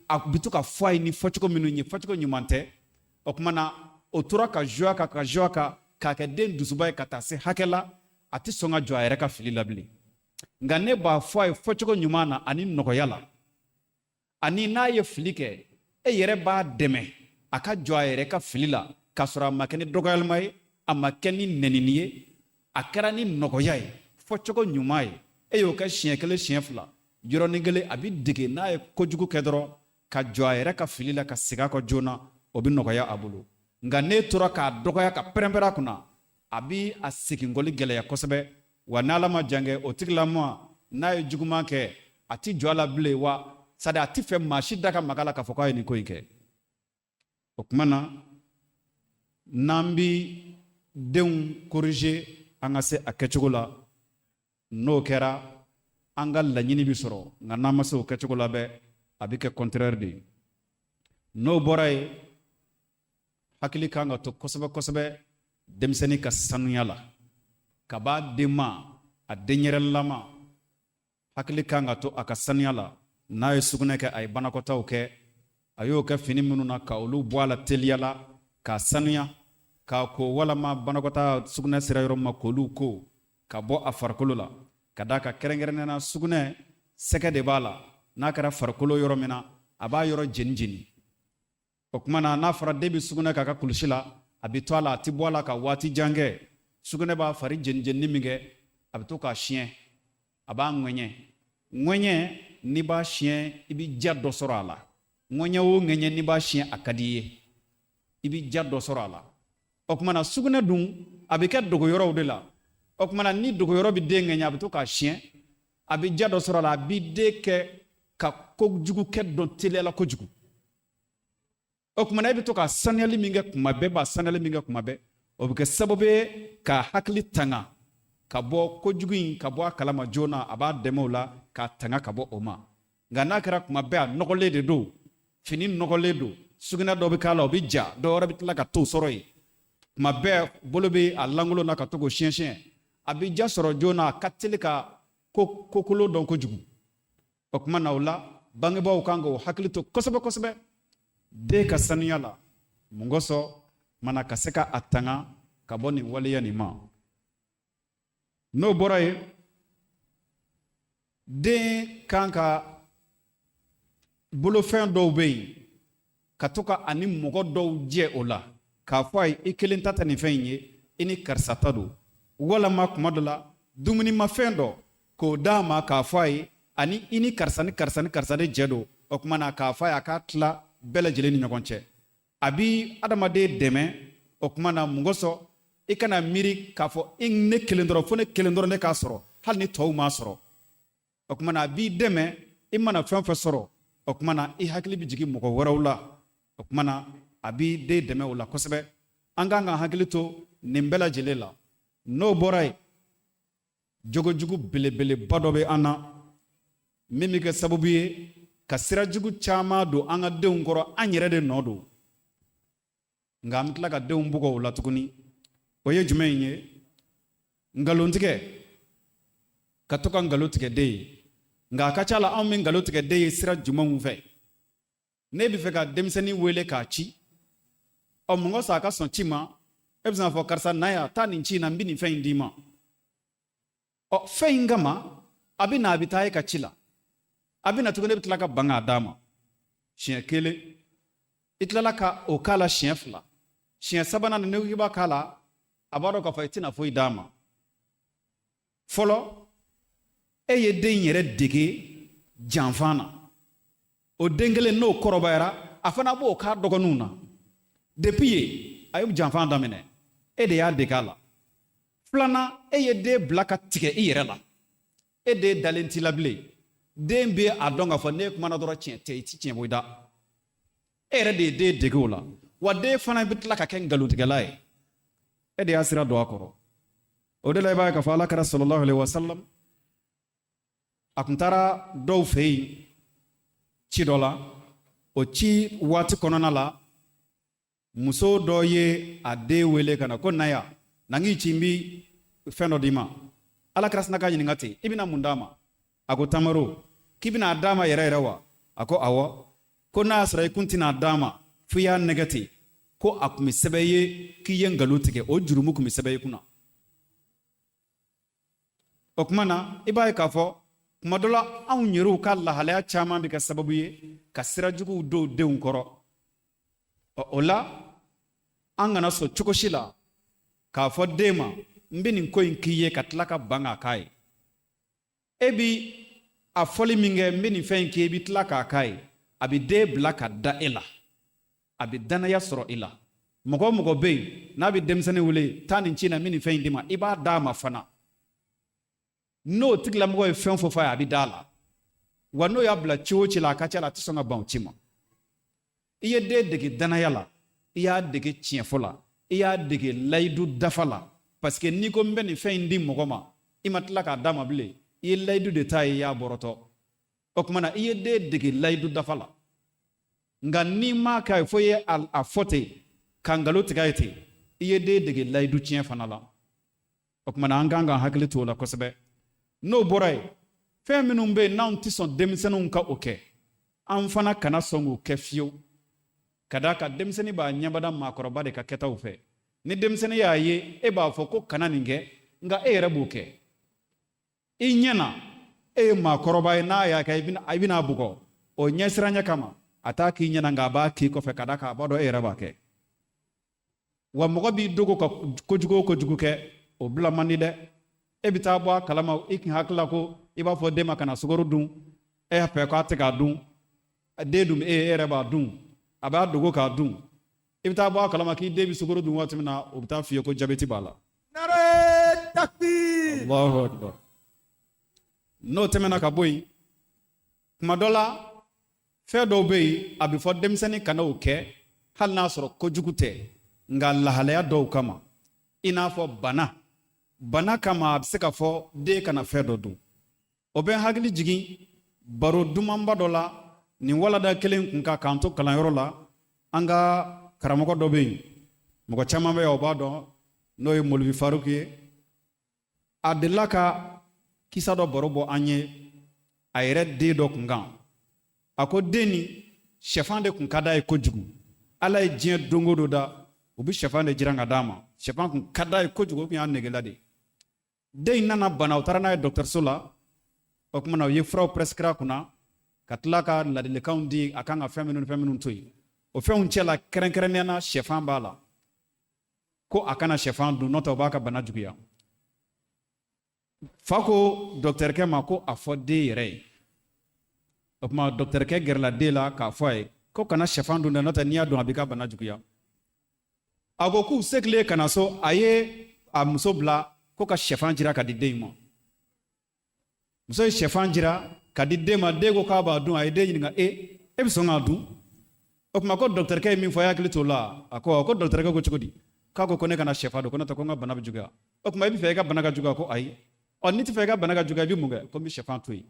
a bɛ to ka fɔ a ye ni fɔcogo minnu ye, fɔcogo ɲuman tɛ. O tuma na o tora ka jouer a kan, ka jouer a kan, k'a kɛ den dusuba ye ka taa se hakɛ la, a tɛ sɔn ka jɔ a yɛrɛ ka fili la bilen. Nka ne b'a fɔ a ye fɔcogo ɲuman na ani nɔgɔya la, ani n'a ye fili kɛ, e yɛrɛ b'a dɛmɛ a ka jɔ a yɛrɛ ka fili la, k'a sɔrɔ a ma kɛ ni dɔgɔyalima ye, a ma kɛ ni nɛnini ye, a kɛra ni nɔgɔya ye, fɔcogo ɲuman ye. E y'o kɛ siɲɛ kelen, siɲɛ fila, yɔrɔnin kelen a bɛ dege. N'a ye kojugu kɛ dɔrɔn, ka jɔ a yɛrɛ ka fili la, ka segin a kɔ joona, o bɛ nɔgɔya a bolo. Nka n'e tora k'a dɔgɔya ka pɛrɛn-pɛrɛn a kunna, a bɛ a seginkɔli gɛlɛya kosɛbɛ. Wa n'Ala ma jan kɛ, o tigilama n'a ye juguman kɛ, a ti jɔ a la bilen, wa c'est-à-dire a ti fɛ maa si da ka maga a la k'a fɔ k'a ye nin ko in kɛ. O tuma na n'an bi denw corriger, an ka se a kɛcogo la. N'o kɛra, an ka laɲini bi sɔrɔ. Nka n'an ma se o kɛcogo la bɛ, a bɛ kɛ contraire de ye. N'o bɔra yen, hakili kan ka to kosɛbɛ kosɛbɛ denmisɛnnin ka sanuya la. Ka b'a den ma, a denyɛrɛlama, hakili kan ka to a ka sanuya la. N'a ye sugunɛ kɛ, a ye banakɔtaw kɛ, a y'o kɛ fini minnu na, ka olu bɔ a la teliya la k'a sanuya, k'a ko, walama banakɔta sugunɛ sera yɔrɔ ma, k'olu ko ka bɔ a farikolo la. Ka d'a kan kɛrɛnkɛrɛnnenya na, sugunɛ sɛgɛ de b'a la. N'a kɛra farikolo yɔrɔ min na, a b'a yɔrɔ jeni jeni. O tuma na n'a fɔra den bɛ sugunɛ k'a ka kulusi la, a bɛ to a la, a tɛ bɔ a la ka waati jan kɛ. Sugunɛ b'a fari jeni jenini min kɛ, a bɛ to k'a siɲɛ, a b'a ŋɛɲɛ ŋɛɲɛ. N'i b'a siɲɛ, i bɛ ja dɔ sɔrɔ a la. Ŋɛɲɛ o ŋɛɲɛ, n'i b'a siɲɛ, a ka di i ye, i bɛ ja dɔ sɔrɔ a la. O tuma na sugunɛ dun, a bɛ kɛ dogoyɔrɔw de la. O tuma na ni dogoyɔrɔ bɛ den ŋɛɲɛ, a bɛ to k'a siɲɛ, a bɛ ja dɔ sɔrɔ a la, a bɛ den kɛ ka kojugu kɛ dɔn teliya la kojugu. O tuma na e bɛ to ka sanuyali min kɛ kuma bɛɛ, b'a sanuyali min kɛ kuma bɛɛ, o bɛ kɛ sababu ye ka hakili tanga ka bɔ kojugu in, ka bɔ a kalama joona. A b'a dɛmɛ o la k'a tanga ka bɔ o ma. Nka n'a kɛra kuma bɛɛ a nɔgɔlen de don, fini nɔgɔlen don, sugunɛ dɔ bɛ k'a la, o bɛ ja, dɔ wɛrɛ bɛ tila ka t'o sɔrɔ yen, kuma bɛɛ bolo bɛ a lankolon na ka to k'o siɲɛ siɲɛ, a bɛ ja sɔrɔ joona, a ka teli ka kokolo dɔn kojugu. O tuma na o la, bangebaaw kan k'o hakili to kosɛbɛ kosɛbɛ den ka sanuya la. Mun kosɔn mana ka se ka a tanga ka bɔ nin waleya nin ma? N'o bɔra yen, den kan ka bolofɛn dɔw bɛ yen, ka to ka ani mɔgɔ dɔw jɛ o la, k'a fɔ a ye i kelen ta tɛ nin fɛn in ye, i ni karisa ta don. Walama kuma dɔ la, dumunimafɛn dɔ k'o d'a ma, k'a fɔ a ye ani i ni karisa ni karisa ni karisa de jɛ don. O tuma na k'a fɔ a ye a k'a tila bɛɛ lajɛlen ni ɲɔgɔn cɛ, a bi adamaden dɛmɛ. O tuma na mun kosɔn i kana miiri k'a fɔ i ne kelen dɔrɔn, fo ne kelen dɔrɔn ne k'a sɔrɔ, hali ni tɔw m'a sɔrɔ. O tuma na a b'i dɛmɛ, i mana fɛn fɛn sɔrɔ, o tuma na i hakili bɛ jigin mɔgɔ wɛrɛw la. O tuma na a b'i den dɛmɛ o la kosɛbɛ. An kan ka hakili to nin bɛɛ lajɛlen la. N'o bɔra yen, jogojugu belebeleba dɔ bɛ an na min bɛ kɛ sababu ye ka sira jugu caman don an ka denw kɔrɔ. An yɛrɛ de nɔ don, nka an bɛ tila ka denw bugɔ o la tuguni. O ye jumɛn ye? Nkalontigɛ, ka to ka nkalon tigɛ den ye. Nka a ka ca la, anw bɛ nkalon tigɛ den ye sira jumɛnw fɛ? Ne bɛ fɛ ka denmisɛnnin wele k'a ci, ɔ, mun kosɔn a ka sɔn ci ma? E bɛ se k'a fɔ karisa na yan, taa nin ci in na, n bɛ nin fɛn in d'i ma. Ɔ, fɛn in kama a bɛ na, a bɛ taa e ka ci la, a bɛ na tuguni, e bɛ tila ka ban k'a d'a ma siɲɛ kelen. I tilala ka o k'a la siɲɛ fila, siɲɛ sabanan n'i ko k'i b'a k'a la, a b'a dɔn k'a fɔ i tɛna foyi d'a ma. Fɔlɔ, e ye den yɛrɛ dege janfan na. O den kelen n'o kɔrɔbayara, a fana b'o k'a dɔgɔninw na. Depuis yen a ye janfa daminɛ, e de y'a dege a la. Filanan, e ye den bila ka tigɛ i yɛrɛ la, e den dalen t'i la bilen. Den bɛ a dɔn k'a fɔ n'e kumana dɔrɔn tiɲɛ tɛ, i ti tiɲɛ bɔ i da. E yɛrɛ de ye den dege o la. Wa den fana bɛ tila ka kɛ nkalontigɛla ye, e de y'a sira don a kɔrɔ. O de la i b'a ye k'a fɔ ala kira sallallahu alaihi wasallam a tun taara dɔw fɛ yen ci dɔ la. O ci waati kɔnɔna la, muso dɔ ye a den wele ka na ko na yan, na n k'i ci, n bi fɛn dɔ d'i ma. Ala kira sina k'a ɲininka ten, i bɛna mun d'a ma? A ko tamaro. K'i bɛna a d'a ma yɛrɛ yɛrɛ wa? A ko awɔ. Ko n'a y'a sɔrɔ i kun tɛna d'a ma f'i y'a nɛgɛ ten, ko a tun bɛ sɛbɛn i ye k'i ye nkalon tigɛ, o jurumu tun bɛ sɛbɛn i kunna. O tuma na i b'a ye k'a fɔ kuma dɔ la anw yɛrɛw ka lahalaya caman bɛ kɛ sababu ye ka sira juguw don denw kɔrɔ. Ɔ, o la an kana sɔn cogo si la k'a fɔ den ma n bɛ nin ko in k'i ye ka tila ka ban k'a k'a ye. E bi a fɔli min kɛ n bɛ nin fɛn in k'i ye, i bɛ tila k'a k'a ye, a bɛ den bila ka da e la, a bɛ danaya sɔrɔ i la. Mɔgɔ o mɔgɔ bɛ yen n'a bɛ denmisɛnnin wele taa nin ci na, n bɛ nin fɛn in d'i ma, i b'a d'a ma fana. N'o tigilamɔgɔ ye fɛn fɔ f'a ye, a bɛ d'a la. Wa n'o y'a bila ci o ci la, a ka ca la a tɛ sɔn ka ban o ci ma. I ye den dege danaya la, i y'a dege tiɲɛfɔ la, i y'a dege layidu dafa la. Parce que n'i ko n bɛ nin fɛn in di mɔgɔ ma, i ma tila k'a d'a ma bilen, i ye layidu de t'a ye, i y'a bɔrɔtɔ. O tuma na i ye den dege layidu dafa la. Nka n'i m'a k'a ye fo i ye a fɔ ten ka nkalon tigɛ a ye ten, i ye den dege layidu tiɲɛ fana la. O tuma na an kan k'an hakili to o la kosɛbɛ. N'o bɔra yen, fɛn minnu bɛ yen n'anw tɛ sɔn denmisɛnninw ka o kɛ, an fana kana sɔn k'o kɛ fiyewu. Ka d'a kan denmisɛnnin b'a ɲɛbada maakɔrɔba de ka kɛtaw fɛ. Ni denmisɛnnin y'a ye e b'a fɔ ko kana nin kɛ, nka e yɛrɛ b'o kɛ i ɲɛ na, e ye maakɔrɔba ye, n'a y'a kɛ i bɛna a bugɔ. O ɲɛsiranɲɛ kama a t'a k'i ɲɛna, nka a b'a k'i kɔfɛ, ka d'a kan a b'a dɔn e yɛrɛ b'a kɛ. Wa mɔgɔ b'i dogo ka kojugu o kojugu kɛ, o bila man di dɛ. E bɛ taa bɔ a kalama, i k'i hakili la ko i b'a fɔ den ma kana sukaro dun, e y'a fɛ k'a tɛ k'a dun, den dun e yɛrɛ b'a dun, a b'a dogo k'a dun. I bɛ taa bɔ a kalama k'i den bɛ sukaro dun waati min na, o bɛ taa f'i ye ko jabɛti b'a la. Nare takbir. Allahu akbar. N'o tɛmɛna ka bɔ yen, kuma dɔ la fɛn dɔw bɛ yen a bɛ fɔ denmisɛnnin kana o kɛ, hali n'a sɔrɔ kojugu tɛ, nka lahalaya dɔw kama, i n'a fɔ bana. Bana kama a bɛ se ka fɔ den kana fɛn dɔ dun. O bɛ n hakili jigin baro dumanba dɔ la nin walada kelen kun kan k'an to kalanyɔrɔ la. An ka karamɔgɔ dɔ bɛ yen, mɔgɔ caman bɛ yan o b'a dɔn, n'o ye Molibi Faruku ye. A delila ka kisa dɔ baro bɔ an ye a yɛrɛ den dɔ kun kan. A ko den nin sɛfan de kun ka d'a ye kojugu. Ala ye diɲɛ don o don da, u bɛ sɛfan de jiran ka d'a ma. Sɛfan kun ka d'a ye kojugu, o kun y'a negela de. Den in nana bana, u taara n'a ye dɔgɔtɔrɔso la. O tuma na u ye furaw prescrire a kunna ka tila ka ladilikanw di a kan ka fɛn minnu ni fɛn minnu to yen. O fɛnw cɛ la kɛrɛnkɛrɛnnenya na sɛfan b'a la, ko a kana sɛfan dun, n'o tɛ o b'a ka bana juguya. Fa ko dɔgɔtɔrɔkɛ ma ko a fɔ den yɛrɛ ye. O tuma dɔgɔtɔrɔkɛ gɛrɛla den la k'a fɔ a ye ko kana sɛfan dun dɛ, n'o tɛ n'i y'a dun a b'i ka bana juguya. A ko k'u segilen ka na so, a ye a muso bila ko ka sɛfan jira ka di den ma. Muso ye sɛfan jira ka di den ma, den ko k'a b'a dun. A ye den ɲininka, e bɛ sɔn k'a dun? O tuma ko dɔgɔtɔrɔkɛ ye min fɔ, a hakili t'o la. A ko ko dɔgɔtɔrɔkɛ ko cogo di? K'a ko ko ne kana sɛfan dun, ko n'o tɛ ko n ka bana bɛ juguya. O tuma i bɛ fɛ i ka bana ka juguya? Ko ayi. Ɔ n'i tɛ fɛ i ka bana ka juguya, i bɛ mun kɛ? Ko n bɛ sɛfan to yen.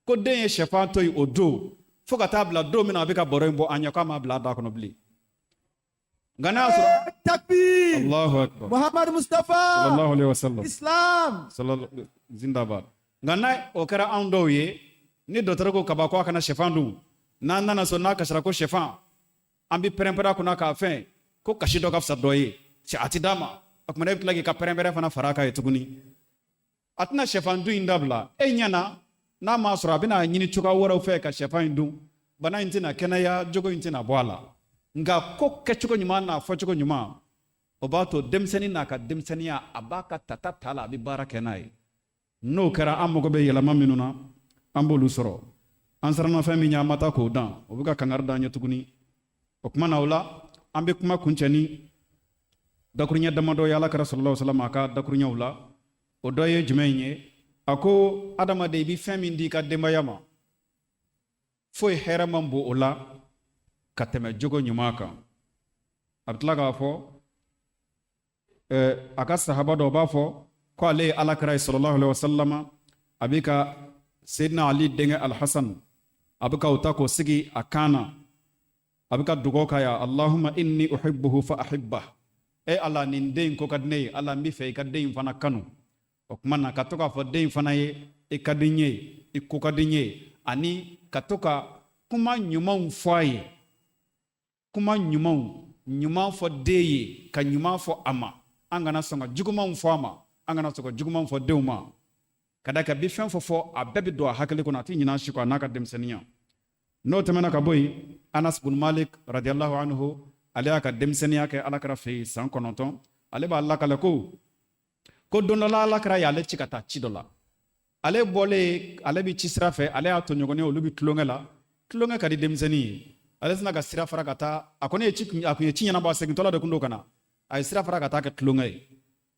Ko den ye sɛfan to yen o don fo ka taa bila don min na a bɛ ka baro in bɔ an ɲɛ, k'a m'a bila a da kɔnɔ bilen. Nka n'a y'a sɔrɔ Takbir. Allahu akbar. Muhammad Mustafa. Sallallahu alaihi wasallam. Islam. Sallallahu zindabad. Nka n'a o kɛra anw dɔw ye, ni dɔgɔtɔrɔ ko kaba ko a kana sɛfan dun, n'an nana so n'a kasira ko sɛfan, an bɛ pɛrɛn-pɛrɛn a kunna k'a fɛn ko kasi dɔ ka fisa dɔ ye, a ti d'a ma. O tuma e bɛ tila k'i ka pɛrɛn-pɛrɛn fana fara a kan ye tuguni. A tɛna sɛfan dun in dabila e ɲɛ na, n'a m'a sɔrɔ a bɛna ɲini cogoya wɛrɛw fɛ ka sɛfan in dun, bana in tɛna kɛnɛya, jogo in tɛna bɔ a la. Nka ko kɛcogo ɲuman n'a fɔcogo ɲuman, o b'a to denmisɛnnin n'a ka denmisɛnninya, a b'a ka tata ta la, a bɛ baara kɛ n'a ye. N'o kɛra, an mago bɛ yɛlɛma minnu na, an b'olu sɔrɔ. An siranna fɛn min ɲɛ, an ma taa k'o dan. O bɛ ka kangari d'an ye tuguni. O kuma na, o la an bɛ kuma kuncɛ ni dakuruɲɛ damadɔ ye Ala kira sallallahu alaihi wasallam a ka dakuruɲɛw la. O dɔ ye jumɛn ye? A ko adamaden, i bɛ fɛn min di i ka denbaya ma, foyi hɛrɛ man bon o la ka tɛmɛ jogo ɲuman kan. A bɛ tila k'a fɔ a ka sahaba dɔ b'a fɔ ko ale ye Ala kira ye sallallahu alaihi wasallam, a bɛ ka Seydina Ali denkɛ Alhasan, a bɛ ka o ta k'o sigi a kan na, a bɛ ka dugawu k'a ye: "Allahumma inni uhibbuhu fa ahibbah." E Ala, nin den in ko ka di ne ye. Ala, n bɛ fɛ i ka den in fana kanu. O tuma na, ka to k'a fɔ den in fana ye: i ka di n ye, i ko ka di n ye, ani ka to ka kuma ɲumanw fɔ a ye, kuma ɲumanw, ɲuman fɔ den ye, ka ɲuman fɔ a ma. An kana sɔn ka jugumanw fɔ a ma, an kana sɔn ka juguman fɔ denw ma, ka da kan bi fɛn fɔ fɔ, a bɛɛ bɛ don a hakili kɔnɔ, a tɛ ɲinɛ a si kɔ, a n'a ka denmisɛnninya. N'o tɛmɛna ka bɔ yen, Anas bun Malik radiyallahu anhu, ale y'a ka denmisɛnninya kɛ Ala kira fɛ yen san 9. Ale b'a lakale ko don dɔ la, Ala kira y'ale ci ka taa ci dɔ la. Ale bɔlen, ale bɛ ci sira fɛ, ale y'a tɔɲɔgɔnni, olu bɛ tulonkɛ la. Tulonkɛ ka di denmisɛnnin ye. Ale sina ka sira fara ka taa. A kɔni ye ci, a kun ye ci ɲɛnabɔ, a segintɔla de kun don ka na. A ye sira fara ka taa kɛ tulonkɛ ye.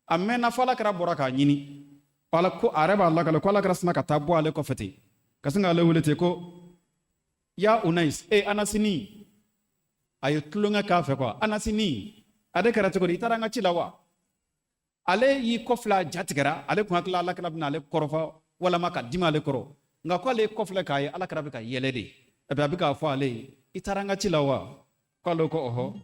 A mɛnna fo Ala kira bɔra k'a ɲini. Ala ko, a yɛrɛ b'a lakale ko Ala kira sina ka taa bɔ ale kɔfɛ ten, ka sin k'ale wele ten ko: "Ya Unais, e Anasini." A ye tulonkɛ k'a fɛ quoi. "Anasini, ale kɛra cogo di? I taara an ka ci la wa?" Ale y'i kɔfilɛ, a ja tigɛra. Ale kun hakili Ala kira bɛna ale kɔrɔfɔ walama ka dimi ale kɔrɔ, nka ko ale kɔfilɛ k'a ye Ala kira bɛ ka yɛlɛ de. Et puis a bɛ k'a fɔ ale ye: "I taara an ka ci la wa?" K'ale ko: "Ɔhɔ."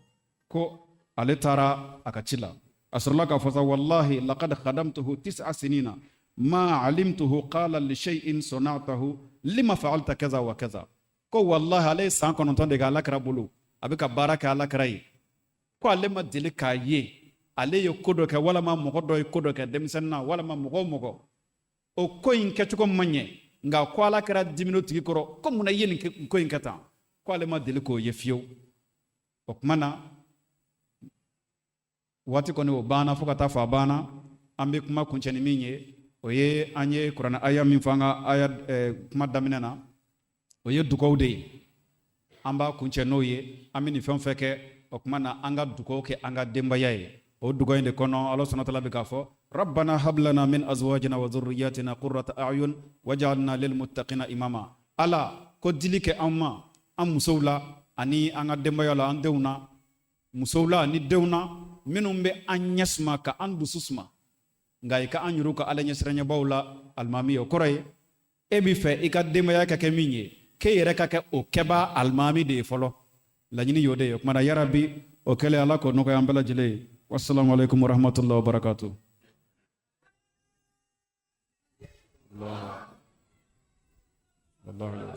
Ko ale taara a ka ci la. A sɔrɔla k'a fɔ sa: "Wallahi laqad khadamtuhu tis'a sinina ma alimtuhu qala li shay'in sana'tahu lima fa'alta kaza wa kaza." Ko wallahi, ale ye san 9 de kɛ Ala kira bolo, a bɛ ka baara kɛ Ala kira ye. Ko ale ma deli k'a ye ale ye ko dɔ kɛ, walama mɔgɔ dɔ ye ko dɔ kɛ denmisɛnnin na, walama mɔgɔ o mɔgɔ, o ko in kɛcogo man ɲɛ, nka ko Ala kɛra dimino tigi kɔrɔ ko munna i ye nin ko in kɛ tan. Ko ale ma deli k'o ye fiyewu. O tuma na, waati kɔni o banna fo ka taa fɔ a banna. An bɛ kuma kuncɛ ni min ye, o ye an ye kuranɛ aya min fɔ an ka aya kuma daminɛ na, o ye dugawu de ye. An b'a kuncɛ n'o ye. An bɛ nin fɛn fɛn kɛ, o tuma na, an ka dugawu kɛ an ka denbaya ye. O dugawu in de kɔnɔ, Ala subhanahu wa ta'ala bɛ k'a fɔ: "Rabbana hablana min azwajina wa zurriyatina qurrata a'yun waj'alna lil muttaqina imama." Ala ko dili kɛ an ma, an musow la ani an ka denbaya la, an denw na, musow la ani denw na, minnu bɛ an ɲɛ suma ka an dusu suma, nka i ka an yɛrɛw ka Ala ɲɛsiranɲɛbaw la alimami ye. O kɔrɔ ye, e b'i fɛ i ka denbaya ka kɛ min ye, k'e yɛrɛ ka kɛ o kɛbaa alimami de ye fɔlɔ. Laɲini y'o de ye. O kumana, yarabi, o kɛlen, Ala k'o nɔgɔya an bɛɛ lajɛlen ye. Wassalamu alaikum warahmatullahi wabarakatuh. Allah Allah.